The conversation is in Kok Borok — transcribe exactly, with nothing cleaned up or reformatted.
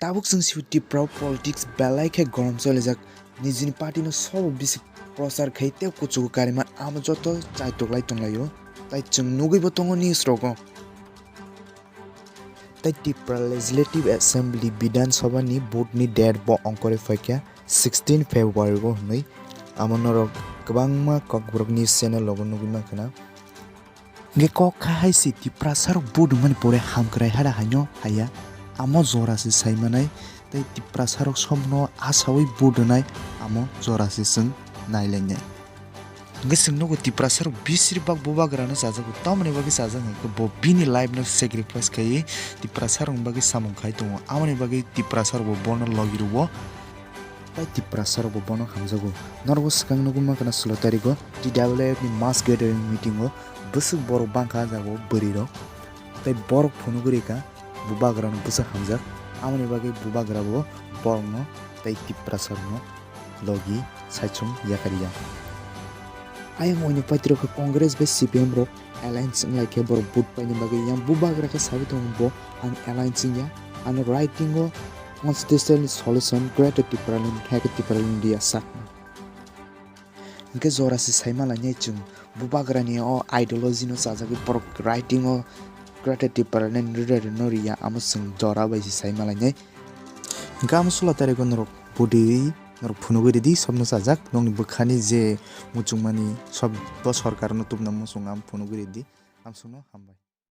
Tabuk chwng si Tripura o politics belai khe gorom solijak. Nijini party no sobo bisi prochar khai tei kuchugo kariman amo joto chaitok lai tonglaio. Tai chwng nugwi bo tongo news rogo. Tai Tripura Legislative Assembly Bidhan Sabha ni vote ni date bo ongkhorwi phaikha sixteen February o hwnwi. Amo norok kwbangma Kokborok news channel rogo nugwi mankha na. Hingke kok kha hai se Tiprasa rok vote wngmani pore hamkrai hada haino haya, amo jora se sai manai, tei Tiprasa rok somno asaui vote rwnai, amo jora se chwng nailainai. Hingke chwng nugo Tiprasa rok bisir bak bubagra no chajago, tamoni bagwi chajak hingke bo bini life no sacrifice khaiwi Tiprasa rokni bagwi samung khai tongo, amoni bagwi Tiprasa rok bo bono logi rwo. Tai Tiprasa rok bo bono hamjago. Norok swkang nugwi mankha na sulo tarigo T W F ni mass gathering meeting o bwswk borok bangkha ah jagao bwrwi rok. Tai borok phunugwi rikha bubagra no bwswk hamjak. Amoni bagwi bubagra bo borok no tai Tiprasa rok no logi saichung yakariya. Ayang oino paitiro khe Congress bai C P M rok alliance wng lai khe borok vote paini bagwi yang bubagra khe sabi tongo bo ang alliance wngya, ano right wngya constitutional solution Greater Tipraland hai khe Tipraland India sakno. Hingke jora se sai malainai chwng bubagra ni o ideology no chajagwi borok right wngya Greater Tipraland no riya amo chwng jora bai se sai malainai. Hingke amo sulo tarigo norok budi norok phunugwi ridi sobno chajak nokni bwkhani je muchungmani sob bo sorkar no tubuna muchung ang phunugwi ridi amsukno hambai.